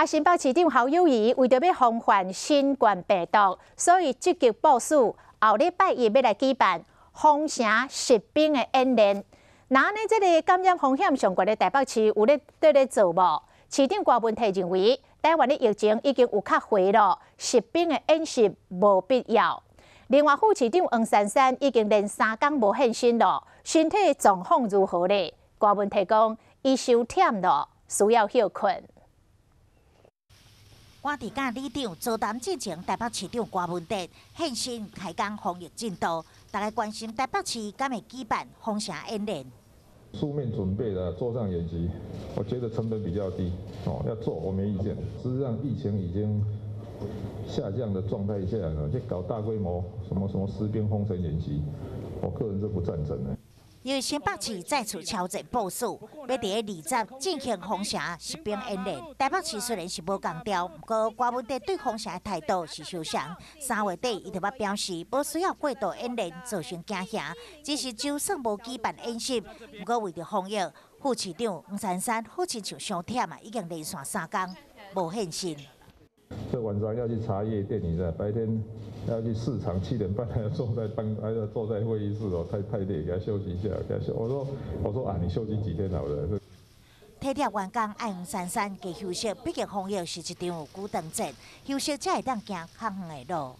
啊，新北市長侯友宜為著欲防範新冠病毒，所以積極部署，後禮拜一欲來舉辦封城實兵的演練。那呢，這个感染風險上懸的台北市有咧綴咧做無？市長柯文哲認為，台灣的疫情已經有較回落，實兵的演習無必要。另外，副市長黃珊珊已經連三工無現身囉，身體狀況如何咧？柯文哲講，伊傷忝囉，需要歇睏。我佇佮里長座談進前，台北市長柯文哲現身開講防疫進度，大家關心台北市敢會舉辦封城演練。書面準備的桌上演習，我覺得成本比較低哦，要做我沒意見。事實上，疫情已經下降的狀態下呢，去搞大規模什麼什麼實兵封城演習，我個人是不贊成的。因為新北市再次超前部署，欲佇20進行封城實兵演練。台北市雖然是無仝調，毋過柯文哲對封城的態度是相仝。3月底，伊就捌表示，無需要過度演練造成驚嚇，只是就算無舉辦演習，毋過為著防疫，副市長黃珊珊好親像傷忝啊，已經連續三工無現身。這晚上要去查夜店，你知道？白天要去市場，7點半還要坐在辦，還要坐在會議室哦，太累，給他休息一下，給他休。我說啊，你休息幾天好了。體貼員工愛黃珊珊加休息，畢竟防疫是一場久長戰，休息才會當行較遠的路。